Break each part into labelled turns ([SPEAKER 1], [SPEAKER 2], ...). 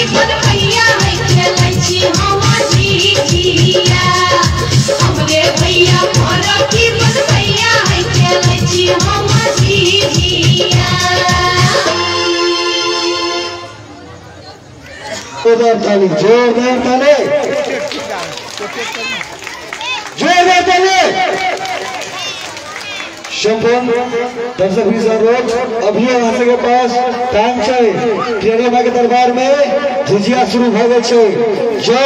[SPEAKER 1] भैया है खेलै छी हम झिझिया। हमरे भैया फरकी भैया है खेलै छी हम झिझिया।
[SPEAKER 2] जोरदार ताली, जोरदार ताली, जोरदार ताली। संपूर्ण दर्शक लोग अभी अहाँ सबके पास टाइम छै। टेढ़े माई के दरबार में झिझिया शुरू भ गेल छै। जो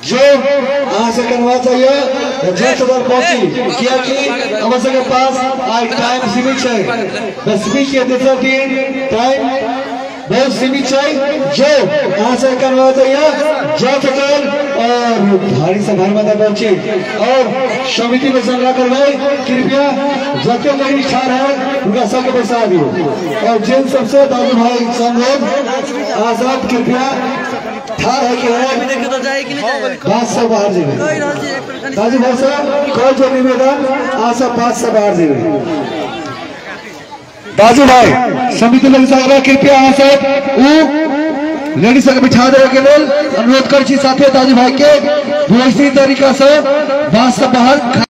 [SPEAKER 2] जो अहाँ से करवा चाहिए जल्द से जल्द पहुंची, कियाकि हमर सबके पास आज टाइम सीमित छै। 10वीं के तेसर दिन टाइम बहुत सीमित छै। जो अहाँ से करवा चाहिए जल्द से जल्द और भारी से भारी मात्रा पहुंची और समिति में संग्रह करवाए। कृपया जते कहीं ठार है उनका सबके बैसा दियो। और जिन सबसे दादू भाई संग अहाँ सब कृपया ठार है कि है बात से बाहर जेबै। दादू भाई साहब कल जो निवेदन अहाँ सब बात से बाहर जेबै। दादू भाई समिति में संग्रह कृपया अहाँ सब लेडीज सबके बिठा देवे के लेल अनुरोध करै छी। साथे दादू भाई के व्यवस्थित तरीका से बात से बाहर